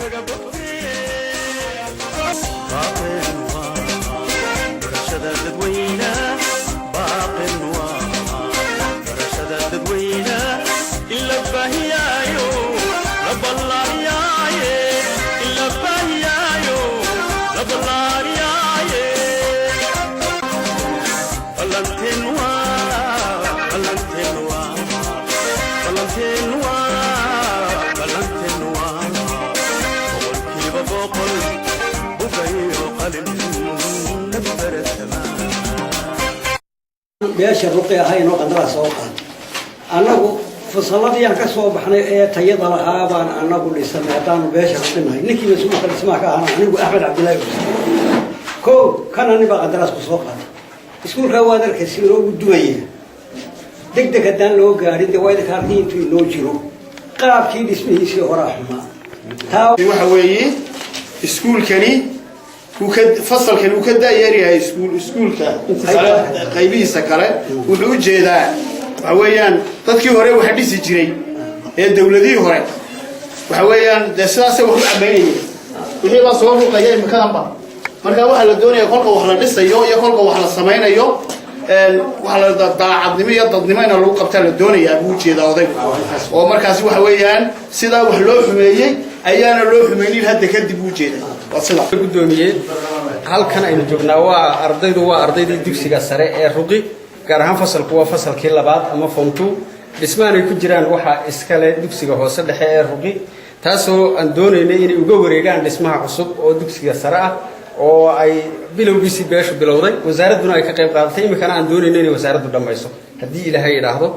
Kaga bogtee. Baaqeen waa barashada dadweyne, baaqeen waa barashada dadweyne in la baahiyaayo, la ballaariyaaye, in la baahiyaayo, la ballaariyaaye. Ballanteen waa, ballanteen waa, ballanteen waa, ballanteen waa 100% bugayo qalin lagu baratamaa. Beesha Ruqi ahayn oo qandaraas soo qaatay, annagu fasalladii aan ka soo baxnay ee tayada lahaa baan annagu dhisanay haddaanu beesha Ruqinahay. Ninkii mas-uulka dhismaha ka ahana anigu Axmed Cabdillaahi xuseen ko kana nin baa qandaraas ku soo qaatay. Iskuulkaa waad arkaysa inoogu dumaya. Deg deg haddaan loo gaadhin dee waa idinka arkay intuu inoo jiro qaabkii dhismihiisii horaa xumaa taa. Waxa weeye iskuulkani uu ka fasalkani uu ka daayaryahay iskuulka kale qaybihiisa kale. Wuxuu u jeedaa waxa weeyaan dadkii hore waxa dhisi jiray ee dawladihii hore, waxa weeyaan dee sidaasay wax u cabaynayeen. Wixii baa soo ruqaya imikadanba. Marka waxaa la doonaya kolka wax la dhisayo iyo kolka wax la samaynayo, waxa la daacadnimo iyo dadnimo ina lagu qabtaa la doonayaa buu ujeedaa odaygu. Oo markaasi waxa weeyaan sidaa wax loo xumeeyey ayaana loo xumeynin hadda kadib buu ujeedaa, waa sidaa. Gudoomiye, halkan aynu joognaa waa ardaydu, waa ardaydii dugsiga sare ee Ruqi, gaar ahaan fasalku waa fasalkii labaad ama form two. Dhismahan ay ku jiraan waxaa iskale dugsiga hoose dhexe ee Ruqi, taasoo aan doonaynay inay uga wareegaan dhismaha cusub oo dugsiga sare ah oo ay bilowgiisii beeshu bilowday, wasaaradduna ay ka qayb qaadatay. Iminkana aan doonayno inay wasaaraddu dhammayso haddii Ilaahay idhaahdo.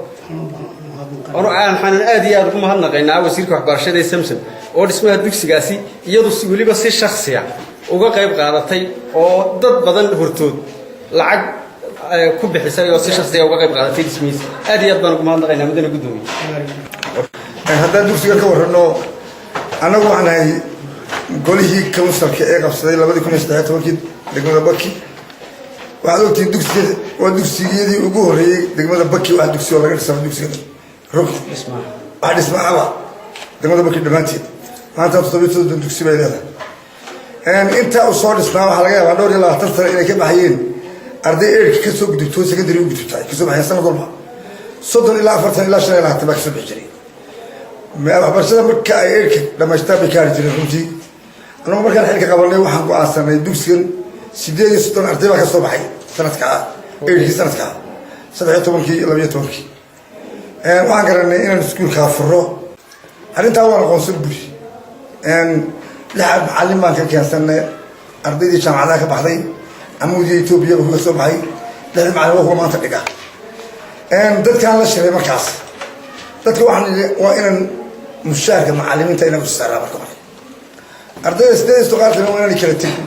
Waxaanan aad iyo aad ugu mahadnaqaynaa wasiirka waxbarashada ee Samsam oo dhismaha dugsigaasi iyadu weliba si shaksiya uga qayb qaadatay oo dad badan hortood lacag ku bixisay oo si shaksiya uga qayb qaadatay dhismihiisa. Aad iyo aad baan ugu mahadnaqaynaa, mudane guddoomiye. Haddaan dugsiga ka warrano, annagu waxaan nahay golihii councilka ee qabsaday 2013-kii degmada Baki. Waxaad ogtihiin dugsiga waa dugsigiyadii ugu horreeyey degmada Baki. Wax dugsi oo laga dhisama dugsiga Ruqi, wax dhismaaba degmada Baki dhammaanteed maanta 77 dugsi bay leedahay. Intaa uu soo dhisnaa waxaa laga yaabaa dhowr iyo labaatan sano inay ka baxayeen arday eight-ka kasoo gudubto, secondary u gudubta, ay kasoo baxayeen sanad walba 30 ilaa 40 ilaa 25 baa kasoo bixi jiray. Waxbarashada marka ay eight-ka dhamaystaan bay ka hari jireen. Runtii annagu markaan xilka qabanay waxaan go-aansanay dugsigan 38 arday baa ka soo baxay sanadkaa eight-kii, sanadkaa 13-kii, 12-kii. Waxaan garanay inaan iskuulkaa furo. Arrintaa waan aqoonsan buri. Lix macallin baan ka keensanay ardaydii jaamacadaha ka baxday, Amuudiya Etoobiyaba kuga soo baxay. Lixdii macallin waa kuwa maanta dhiga. Dadkaan la shiray markaas, dadka waxaan idhi waa inaan mushaarka macallimiinta inaan usaaraa marka hore. Ardayda 38 arday waa inaan kala tegin.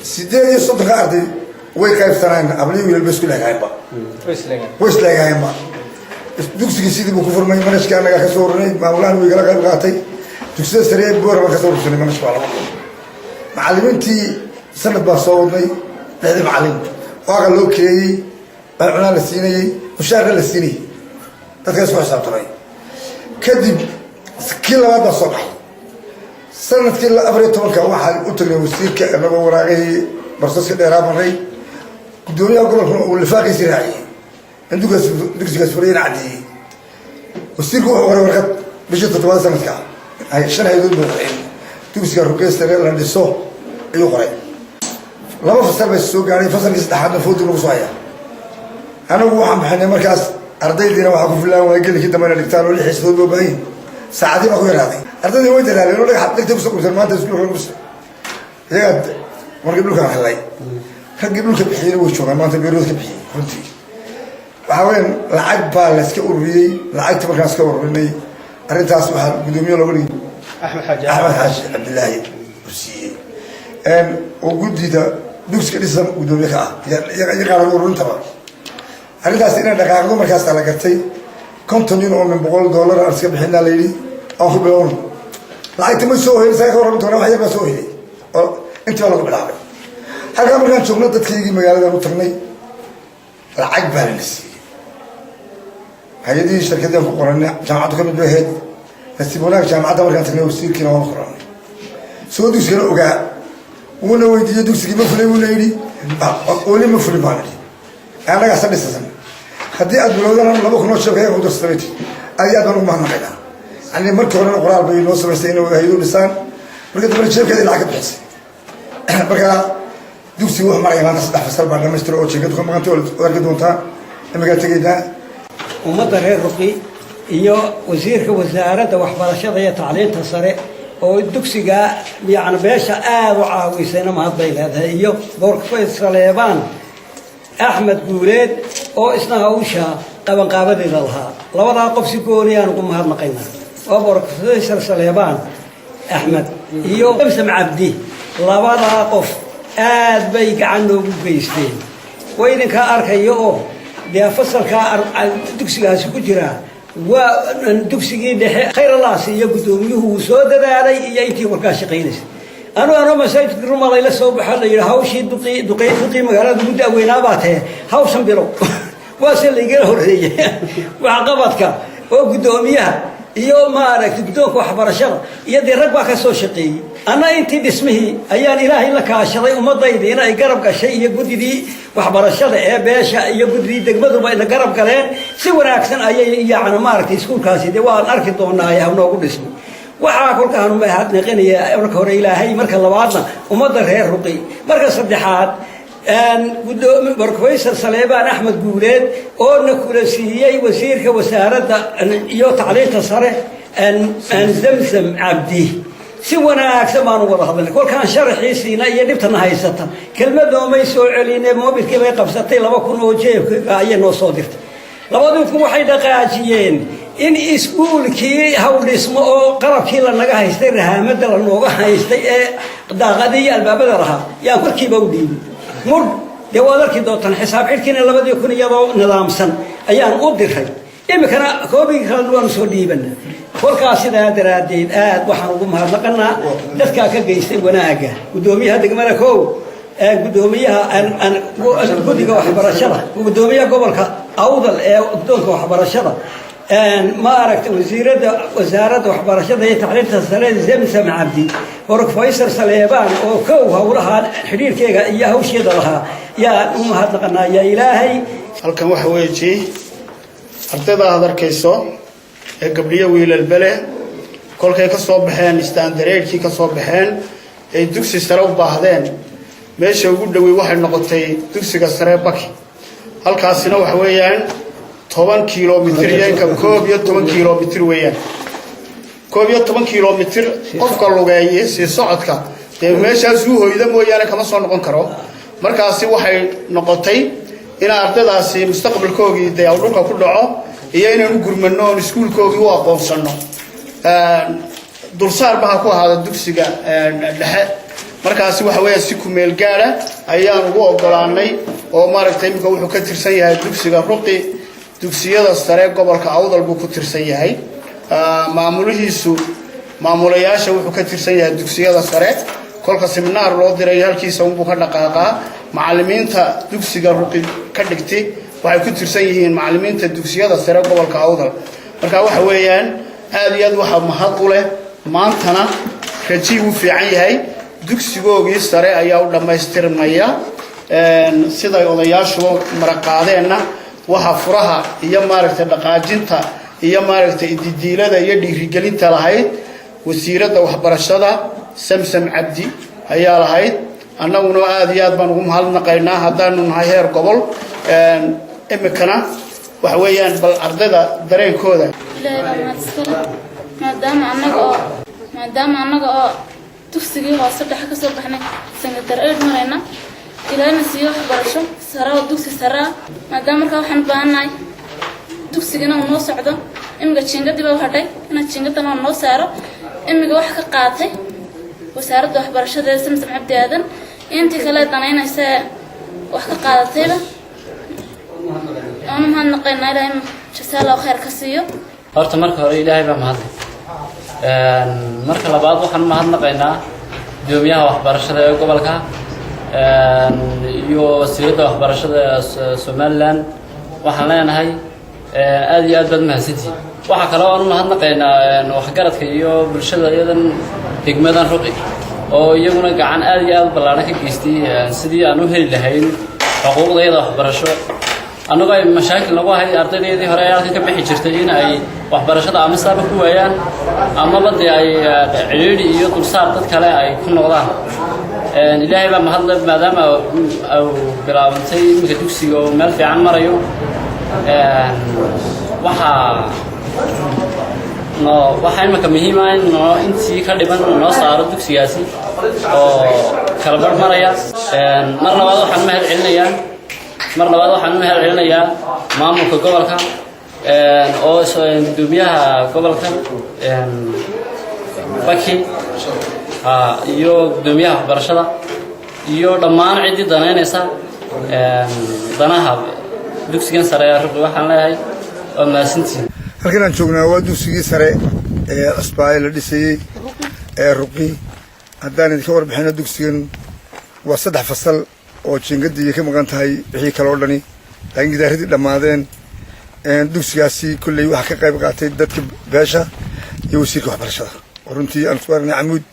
38-ka arday way qaybsanayeen, ablihi wiilal ba isku leegahaynba, way isleegahaynba. Dugsigii sidii buu ku furmay. Manhajka annagaa kasoo ururinay, maamulahan way igala qayb qaatay. Dugsiyada sare ee Boora baan kasoo urursanay manhajka. Waa laba macallimiintii sanad baan soo wadnay. Lixdii macallin oo aqal loo kireeyey, cunaa la siinayey, mushaarna la siinayey, dadkaas ku xisaabtamay. Kadib kii labaad baa soo baxay sanadkii 14-ka. Waxaan u tagnay wasiirka inagoo waraaqihii barsaska dheeraa marray, guddoomiyaha gobolkuna uu lifaaqiisi raaciyey in dugsigaas furayana caddeeyey. Wasiirku wuxuu qoray warqad bishii toddobaad sanadka, shan haydood buu qoray. Dugsiga Ruqi sare la dhiso ayuu qoray. Laba fasal bay soo gaadhay, fasalkii saddexaadna foodi lagu soo hayaa. Anagu waxaan bixinay markaas, ardaydiina waxaa ku filaan waaya gelinkii dambe ina dhigtaan oo lix xiisadood loo baahan yihin. Saacadii baa ku yaraaday. Ardaydii way dadaaleen oo dhagax dhigtay kusoo gurteen. Maanta iskuulka lagu dhiso iyagaa markii dhulkaan helay, raggii dhulka bixiyeyna way joogaan maanta, beerood ka bixiyey. Runtii waxaa weyan lacag baa la iska ururiyey. Lacagta markaan iska ururinay, arrintaas waxaa guddoomiye looga dhigay Axmed Xaaji. Axmed Xaaji Cabdilaahi uu siiyey oo guddida dugsiga dhisa guddoomiye ka ah iyo qaaran ururintaba. Arrintaas inay dhaqaaqdo markaasaa la gartay. 50 nin oo min $100 aan iska bixinaa la yidhi, aan ku bilowno. Lacagta ma soo hoyin, isaga ka warrami doona. Wax yar baa soo hoyay oo intii baa lagu bilaabay. Halkaa markaan joogno, dadkaygii magaaladan u tagnay, lacag baa lana siiyey. Hay-adihii shirkadii aan ku qoranay jaamacaddu ka mid bay ahayd. Nasiib wanaag jaamacadda markaan tagnay wasiirkiina waan qoranay. Isagoo dugsigana ogaa wuuna weydiiyey, dugsigii ma fulay buuna yidhi. Weli ma fulin baan idhi, annagaasa dhisasan. Haddii aad bilowdana 2000 oo jeebka ku darsatamay. Aad iyo aad baan ugu mahadnaqaynaa. Yani markii horena qoraal bay noo samaystay inay hayadu dhisaan, marka dambena jeebkeeda lacag ka bixisay. Marka dugsigu wuxuu maraya maanta saddex fasal baa dhamaystira oo jeekadu ka maqantay oo arki doontaa imagaa tegaynaa. Ummadda reer Ruqi iyo wasiirka wasaaradda waxbarashada iyo tacliinta sare oo dugsiga yani beesha aada u caawisayna mahad bay leedahay, iyo Professor Saleebaan Axmed Guuleed oo isna hawsha qabanqaabadeeda lahaa. Labadaa qof si gooniyaan ugu mahadnaqaynaa, waa Professor Saleebaan Axmed iyo Samsam Cabdi. Labadaa qof aad bay gacan noogu geysteen. Way idinkaa arkaya oo dee fasalkaa dugsigaasi ku jiraa waa dugsigii dhexe. Khayr allaas iyo guddoomiyuhu wuu soo dadaalay iyo intii warkaa shaqaynaysay. Anuu masaajidka rumalayla soo baxo la yidhi, hawshii duqii duqii duqii magaalada ugu da'weynaa baa tahe, hawshan bilow. Waa se laigala horreeyey waxqabadka oo guddoomiyaha iyo maaragtay guddoonka waxbarashada iyo dee rag baa ka soo shaqeeyey. Anna intii dhismihii ayaan Ilaahay la kaashaday, ummadaydiina ay garab gashay iyo guddidii waxbarashada ee beesha iyo guddidii degmaduba ina garab galeen. Si wanaagsan ayay yacni maaragtay iskuulkaasi dee waan arki doonaa hanoogu dhismo. Waxaa kolkaan mahadnaqinaya marka hore Ilaahay, marka labaadna ummadda reer Ruqi, marka saddexaad Professor Saleebaan Axmed Guuleed oo na kula siiyey wasiirka wasaaradda iyo tacliinta sare Zamzam Cabdi. Si wanaagsan baanu wada hadalnay. Kolkaan sharaxii siina iyo dhibtana haysata, kelmad noomay soo celine. Mobilkii bay qabsatay, 2000 oo jeebka ayay noo soo dirtay. 2000 waxay dhaqaajiyeen in iskuulkii hawdhismo oo qalabkii lanaga haystay, rahaamada lanooga haystay ee daaqadii iyo albaabada lahaa, yaan korkiiba u dhiibay mudh. Dee waad arki doontaan xisaab xidhkiina 2000 iyadoo nidaamsan ayaan u diray. Iminkana koobigii kalena waanu soo dhiibana. Kolkaas sidaa daraaddeed aad waxaan ugu mahadnaqanaa dadkaa ka geystay wanaagga: guddoomiyaha degmada kow, guddoomiyaha guddiga waxbarashada, guddoomiyaha gobolka Awdal ee guddoonka waxbarashada, maaragtay wasiiradda wasaaradda waxbarashada iyo tacliinta sare Zamzam Cabdi, Professor Saleebaan oo kow howlaha xidhiirkeega iyo hawsheeda lahaa yaan u mahadnaqanaa yaa Ilaahay. Halkan waxa weeji ardayda aad arkayso ee gabdhiyo wiilalbele, kolkay ka soo baxeen standard eight-kii ka soo baxeen ay dugsi sare u baahdeen, meesha ugu dhowey waxay noqotay dugsiga sare Baki. Halkaasina waxa weeyaan 10 kilomitir iyo inka 11 kilomitir weeyaan. 11 kilomitir qofka lugeeye sii socodka dee meeshaasuu hoyda mooyaane kama soo noqon karo. Markaasi waxay noqotay in ardaydaasi mustaqbalkoogii dee dhulka ku dhaco iyo inaan u gurmano oon iskuulkoogii u aqoonsano, dulsaarba ha ku ahaada dugsiga dhexe. Markaasi waxa weeyaan si kumeel gaara ayaan ugu ogolaanay oo maaragtay iminka wuxuu ka tirsan yahay dugsiga Ruqi dugsiyada sare gobolka Awdal buu ku tirsan yahay. Maamulihiisu maamulayaasha wuxuu ka tirsan yahay dugsiyada sare. Kolka seminaar loo diray halkiisa unbuu ka dhaqaaqaa. Macallimiinta dugsiga Ruqi ka dhigtay waxay ku tirsan yihiin macallimiinta dugsiyada sare gobolka Awdal. Marka waxa weeyaan aad iyo aad waxaa mahad u leh. Maantana rajii wuu fiican yahay, dugsigoogii sare ayaa u dhammaystirmaya. Siday odayaashu maraqaadeenna, waxa furaha iyo maaragtay dhaqaajinta iyo maaragtay ididiilada iyo dhiirigelinta lahayd wasiiradda waxbarashada Samsam Cabdi ayaa lahayd. Annaguna aad iyo aad baan ugu mahadnaqaynaa haddaanu nahay heer gobol. Imikana waxa weeyaan bal ardayda dareenkooda. Ilaahay baa mahad iskale, maadaama annaga oo dugsigii hoose dhexe kasoo baxnay, standard eight marayna, Ilaahayna siiyo waxbarasho sare oo dugsi sare ah. Maadaama markaa waxaan u baahannahay dugsigana uu noo socdo. Imiga jiingadii baa u hadhay inaad jiingadana oo noo saaro. Imiga waxa ka qaatay wasaaradda waxbarashada ee Samsam Cabdi Aadan, intii kale danaynaysa wax ka qaadatayba waanu mahadnaqaynaa. Ilaahay jasaalo khayr ka siiyo. Horta marka hore Ilaahay baa mahadlay. Marka labaad waxaan mahadnaqaynaa gudoomiyaha waxbarashada ee gobolka iyo wasiiradda waxbarashada ee Somaliland. Waxaan leenahay aad iyo aad baad mahadsantihiin. Waxaa kaloo aan u mahadnaqaynaa waxgaradka iyo bulshada iyadan degmadan Ruqi. Oo iyaguna gacan aad iyo aad u ballaaran ka geystay sidii aan u heli lahayn xuquuqdayada waxbarasho. Annagoo ay mashaakil nagu ahayd ardaydayadii hore ee halkan ka bixi jirtay in ay waxbarashada ama saaba ku waayaan amaba dee ay cidhiidhi iyo dulsaar dad kale ay ku noqdaan. Ilaahay baa mahadle, maadaama uu bilaabantay iminka dugsiga oo meel fiican marayo. Waxaa iminka muhiim ah in noo intii ka dhiman noo saaro dugsigaasi oo kala bar maraya. Mar labaad waxaan u mahad celinayaa maamulka gobolka oo gudoomiyaha gobolka Baki iyo gudoomiyaha waxbarashada iyo dhammaan ciddii danaynaysa danaha dugsigan sare ee Ruqi. Waxaan leeyahay waa mahadsantihiin. Halkan aan joognaa waa dugsigii sare ee cusbaaye la dhisayey ee Ruqi. Haddaan idinka warbixino, dugsigan waa saddex fasal oo jiingadii ka maqan tahay, wixii kale oo dhani, laakiin gidaaradii dhammaadeen. Dugsigaasi kolley waxaa ka qayb qaatay dadka beesha iyo wasiirka waxbarashada, oo runtii aan isku aragnay Camuud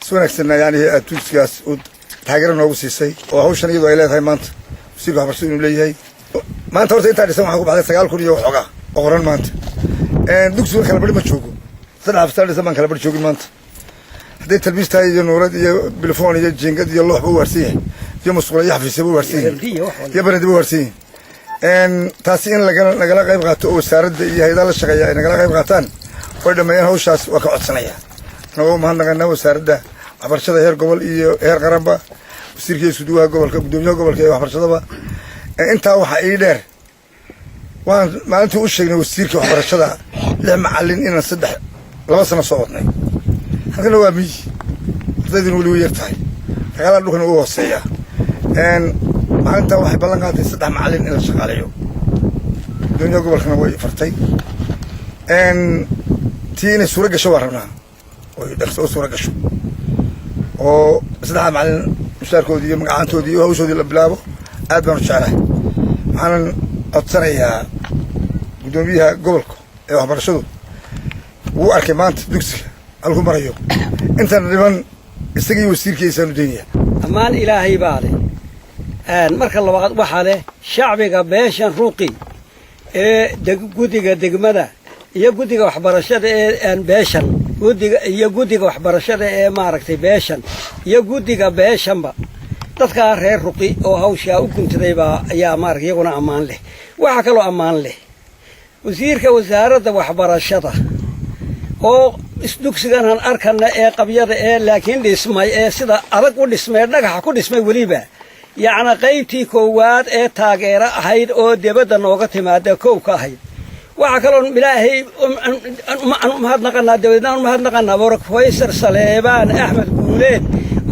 si wanaagsanna, yani aad dugsigaas uu taageero noogu siisay, oo hawshan iyadoo ay leedahay maanta wasiirka waxbarashada inuu leeyahay. Maanta horta intaa dhisan waxaa ku baxday 9,000 iyo waxoogaa oo qoran. Maanta dugsiga kala bari ma joogo, saddex fasal dhisan baan kala bari joogin. Maanta hadday talbiis tahay iyo nuurad iyo bilifoon iyo jiingad iyo loox ba u waarsan yahay, iyo musqula iyo xafiisya ba u waarsan yahay, iyo barandi ba u waarsan yahay. Taasi in nagala qayb qaato oo wasaaradda iyo hayadaha la shaqeeya ay nagala qayb qaataan oy dhammeeyaan hawshaas waa ka codsanaya. Anagoo mahadnaqanaa wasaaradda waxbarashada heer gobol iyo heer qaranba, wasiirka, isuduwaha gobolka, guddoomiyaha gobolka ee waxbarashadaba. Intaa waxaa ii dheer, waan maalintii u sheegnay wasiirka waxbarashada lix macallin inaan 3-2 sano soo wadnay. Halkana waa miyi, ardayduna weli way yar tahay, dagaalada dhulkana uu hooseeya. Maalintaa waxay ballan qaaday saddex macallin in la shaqaaleeyo, guddoomiyaha gobolkana way fartay. Tii inay suuro gasho waan rabnaa, oy dhaqso u suuro gasho oo saddexda macallin mushaarkoodii iyo magacaantoodii iyo hawshoodii la bilaabo. Aad baan u jeclahay. Waxaanan codsanayaa guddoomiyaha gobolka ee waxbarashadu wuu arkay maanta dugsiga halku marayo, intaan dhiman isaga iyo wasiirkiisaanu daynaya. Ammaan Ilaahay baa leh. Marka labaad waxaa leh shacbiga beeshan Ruqi ee guddiga degmada iyo guddiga waxbarashada ee beeshan, guddiga iyo guddiga waxbarashada ee maaragtay beeshan iyo guddiga beeshanba, dadkaa reer Ruqi oo hawshaa u guntaday baa ayaa maaragtay iyaguna ammaan leh. Waxaa kaloo ammaan leh wasiirka wasaaradda waxbarashada oo dugsiganhan arkana ee qabyada ee laakiin dhismay, ee sida adag u dhismay, dhagaxa ku dhismay weliba, yacna qaybtii koowaad ee taageero ahayd oo debadda nooga timaada kow ka ahayd. Waxaa kaloo Ilaahay aan u mahadnaqanaa, dabeedna aan u mahadnaqanaa Professor Saleebaan Axmed Guuleed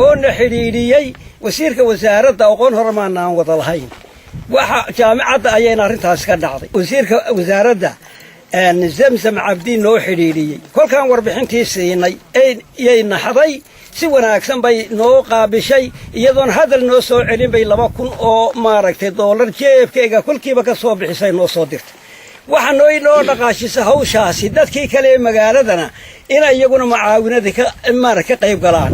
oo na xidhiidhiyey wasiirka wasaaradda. Aqoon hore maanaan wada lahayn, waxa jaamicadda ayayna arrintaas ka dhacday. Wasiirka wasaaradda Zamzam Cabdi noo xidhiidhiyey, kolkaan warbixintii siinay yay naxday, si wanaagsan bay noo qaabishay, iyadoon hadal noo soo celin bay 2,000 oo maaragtay doolar jeebkayga kolkiiba ka soo bixisay noo soo dirtay. Waxaa noo dhaqaashisa hawshaasi dadkii kale ee magaaladana inay iyaguna mucaawinadii ka maarag ka qayb galaan.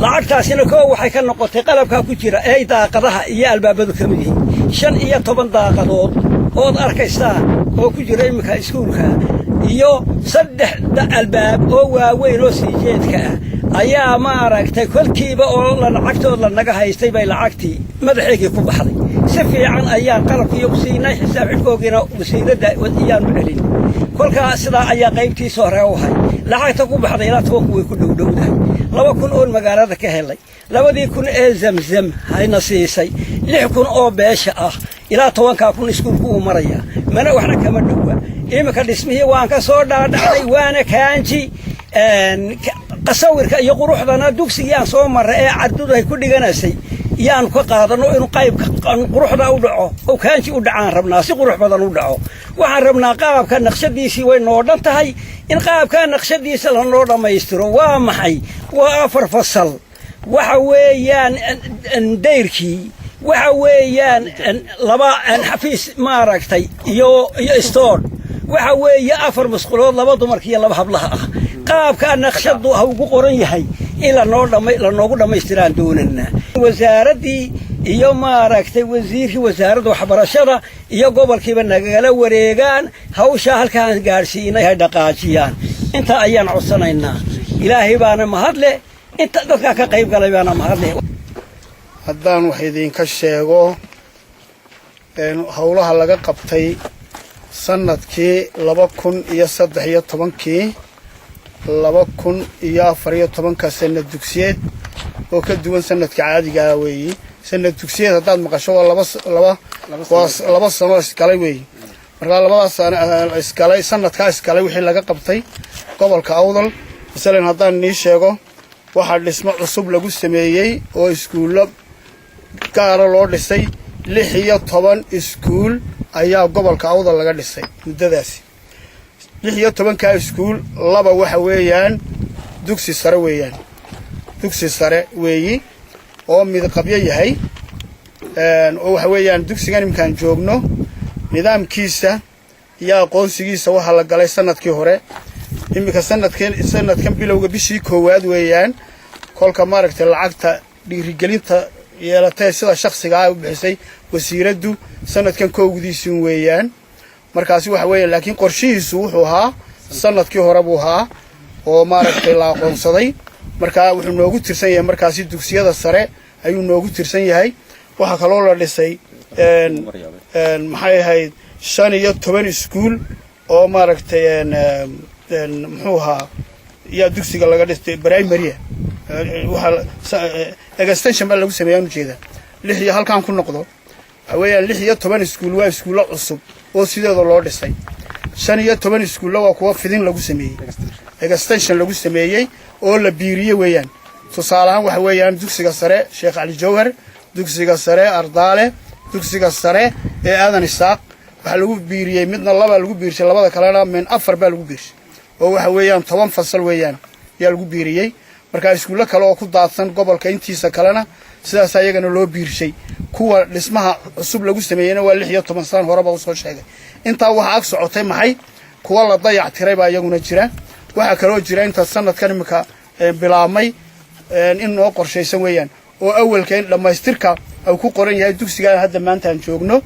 Lacagtaasina koo waxay ka noqotay qalabkaa ku jira ee daaqadaha iyo albaabadu ka mid yihiin, 15 daaqadood ood arkaysaan oo ku jira iminka iskuulka, iyo saddex albaab oo waaweyn oo sii jeedka ah ayaa maaragtay kolkiiba oo la lacagtood lanaga haystay bay lacagtii madaxeygii ku baxday. Si fiican ayaan qalabkii u siinay, xisaab xidhkoogiina wasiiradda iyaanu celin. Kolkaa sidaa ayaa qaybtiisa hore u hay. Lacagta ku baxday ilaa 10,000 way ku dhowdhowdahay, 2,000 oon magaalada ka helay, 2,000 ee Zamzam hayna siisay, 6,000 oo beesha ah, ilaa 10,000 iskuulku uu marayaa, mana waxna kama dhowa. Iminka dhismihii waan ka soo dhaadhacnay, waana kaanji qasawirka iyo quruxdana dugsigii aan soo marray ee cardudu ay ku dhiganaysay yaanu ka qaadano inuu qaybka quruxda u dhaco oo kaanji u dhacaan rabnaa, si qurux badan u dhaco. Waxaan rabnaa qaabka naqshadiisii way noo dhan tahay, in qaabka naqshadiisa lanoo dhammaystiro. Waa maxay? Waa afar fasal, waxa weeyaan dayrkii, waxa weeyaan laba xafiis maaragtay iyo store, waxa weeye afar musqulood, laba dumarka iyo laba hablaha ah. Qaabkaa naqshadu ha ugu qoran yahay. In lanoo dhama lanoogu dhammaystiraan doonanaa. Wasaaraddii iyo, maaragtay, wasiirkii wasaaradda waxbarashada iyo gobolkiiba nagala wareegaan hawshaa halkaan gaadhsiinay, hay dhaqaajiyaan. Intaa ayaan codsanaynaa. Ilaahay baana mahadle, inta dadkaa ka qayb galay baana mahadle. Haddaan wax idinka sheego howlaha laga qabtay sanadkii 2013-kii, 2014-ka, sanad dugsiyeed oo ka duwan sanadka caadiga ah weeyi. Sanad dugsiyeed haddaad maqasho, waa laba laba waa 2 sano isgalay weeyi. Markaa labadaas sano isgalay, sanadkaa isgalay, wixii laga qabtay gobolka Awdal, masalan haddaan nii sheego, waxaa dhismo cusub lagu sameeyey oo iskuullo gaara loo dhisay. 16 iskuul ayaa gobolka Awdal laga dhisay muddadaasi. 16-kaa iskuul, laba waxa weeyaan dugsi sare weeyaan, dugsi sare weeyi oo midqabyo yahay, oo waxa weeyaan dugsigan iminkaan joogno nidaamkiisa iyo aqoonsigiisa waxaa la galay sanadkii hore. Iminka sanadkan, sanadkan bilowga bishii koowaad weeyaan kolka, maaragtay, lacagta dhiirigelinta yeelatay sida shaksiga ah u bixisay wasiiraddu sanadkan kowgdiisun weeyaan. Markaasi waxa weeya, laakiin qorshihiisu wuxuu ahaa sanadkii hore buu ahaa oo, maaragtay, la aqoonsaday. Markaa wuxuu noogu tirsan yahay markaasi dugsiyada sare ayuu noogu tirsan yahay. Waxaa kaloo la dhisay, maxay ahayd, 15 iskuul oo, maaragtay, muxuu ahaa, yaa dugsiga laga dhistay primary. Waxaa extension baa lagu sameeyaan ujeeda lix iyo halkaan ku noqdo. Waxa weeyaan 16 iskuul waa iskuullo cusub oo sideeda loo dhisay. 15 iskuulla waa kuwa fidin lagu sameeyey, extension lagu sameeyey oo la biiriyey weeyaan. Tusaale ahaan waxa weeyaan dugsiga sare Sheekh Cali Jawhar, dugsiga sare Ardaale, dugsiga sare ee Aadan Isaaq. Waxaa lagu biiriyey midna labaa lagu biirshay, labada kalena min afar baa lagu biirshay, oo waxa weeyaan 10 fasal weeyaan ayaa lagu biiriyey. Markaa iskuullo kale oo ku daadsan gobolka intiisa kalena sidaas ayagana loo biirshay. Kuwa dhismaha cusub lagu sameeyeyna waa 16, saan horeba usoo sheegay. Intaa waxaa ag socotay maxay? Kuwa la dayac tiray baa iyaguna jira. Waxaa kaloo jira inta sanadkan iminka bilaabmay in noo qorshaysan weeyaan, oo awalka in dhammaystirka uu ku qoran yahay dugsigaa hadda maanta aan joogno.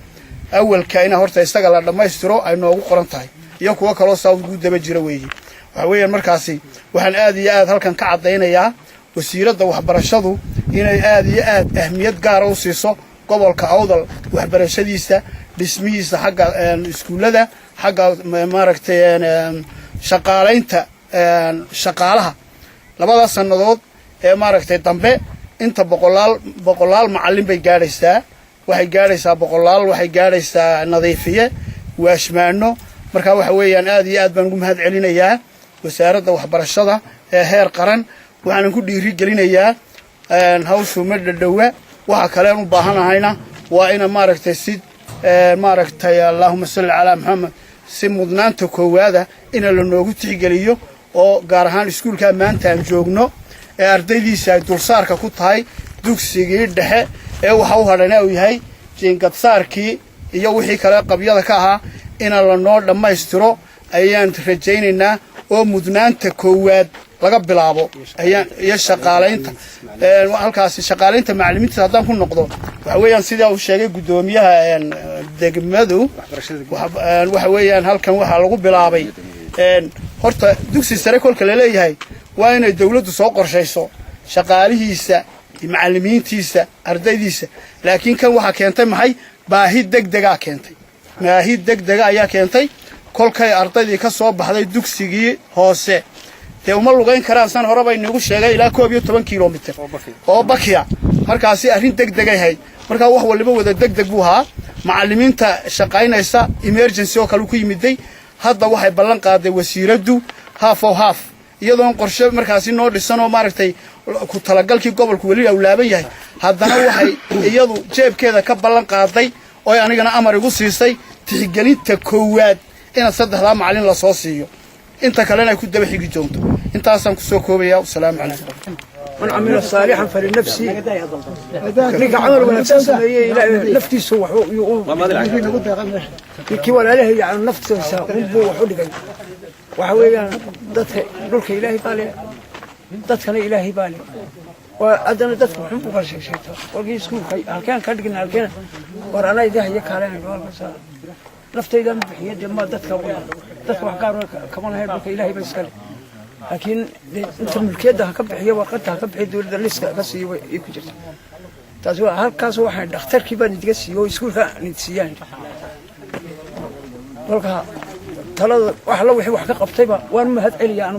Awalka ina horta isaga la dhammaystiro ay noogu qoran tahay, iyo kuwo kaloo saa ugu daba jira weeye. Waxa weeyaan markaasi waxaan aad iyo aad halkan ka caddaynayaa wasiiradda waxbarashadu inay aad iyo aad ahmiyad gaara u siiso gobolka Awdal, waxbarashadiisa, dhismihiisa, xagga iskuullada, xagga, maaragtay, shaqaalaynta shaqaalaha. Labadaas sannadood ee, maaragtay, dambe inta boqolaal boqolaal macallin bay gaadhaysaa, waxay gaadhaysaa boqolaal, waxay gaadhaysaa nadiifiye, waashmaano. Marka waxa weeyaan aad iyo aad baan ugu mahad celinayaa wasaaradda waxbarashada ee heer qaran. Waxaanan ku dhiiri gelinayaa hawshu ma dhadhowa. Waxa kalean u baahanahayna waa ina, maaragtay, si, maaragtay, allaahuma salli calaa Maxamed, si mudnaanta koowaada ina la noogu tixgeliyo, oo gaar ahaan iskuulkaa maanta aan joogno ee ardaydiisa ay dulsaarka ku tahay dugsigii dhexe ee waxa u hadhana uu yahay jiingadsaarkii iyo wixii kale qabyada ka ahaa, ina lanoo dhammaystiro ayaan rajaynaynaa, oo mudnaanta koowaad laga bilaabo ayaan, iyo shaqaalaynta halkaasi, shaqaalaynta macallimiinta. Haddaan ku noqdo, waxa weeyaan sidaa uu sheegay guddoomiyaha degmadu, waxa weeyaan halkan waxaa lagu bilaabay horta dugsi sare. Kolka laleeyahay waa inay dawladdu soo qorshayso shaqaalihiisa, macallimiintiisa, ardaydiisa. Laakiin kan waxaa keentay maxay? Baahi degdegaa keentay, baahi degdega ayaa keentay. Kolkay ardaydii ka soo baxday dugsigii hoose, dee uma lugayn karaan, san hore bay nagu sheegay, ilaa 11 kilomitir oo Bakiya. Markaasi arrin degdegay hayd. Markaa wax waliba wada degdeg buu ahaa. Macallimiinta shaqaynaysa emergency oo kale ku yimiday. Hadda waxay ballan qaaday wasiiraddu half o half, iyadoon qorshe markaasi noo dhisan oo, maaragtay, ku talagalkii gobolku weli awlaaban yahay, haddana waxay iyadu jeebkeeda ka ballan qaaday oo anigana amar igu siisay tixgelinta koowaad inaad saddexdaa macallin lasoo siiyo, inta kalena ay ku daba xigi doonto. Intaasaan kusoo koobaya. Wasalaamu calaykum. من عمل صالحا فلنفسه. Ninka camal wanaagsan sameeyey, Ilaahay naftiisu wax kii walaalahay, yani naftiisa unbuu wax u dhigay. Waxa weeyaan dadka dhulka Ilaahay baa leh. Dadkana Ilaahay baa leh. Waa haddana dadka waxun buu kala sheegsheegtaa. Kolkii iskuulka halkeen ka dhigna, halkeen war anaa idaha iyo kaaleen halkaas naftaydan bixiya. Dee ma dadka dadka wax gaar kama lahayn, dhulka Ilaahay ba iskale, laakiin inta mulkiyadda ha ka bixiyo, warqadda ha ka bixiyo, dowladda liska ka siiyo way ku jirta. Taasi waa halkaas. Waxaan dhakhtarkii baan idiga siiyo oo iskuulka nid siiyaan. Kolka talada wax la wixii wax ka qabtayba waan mahad celiya.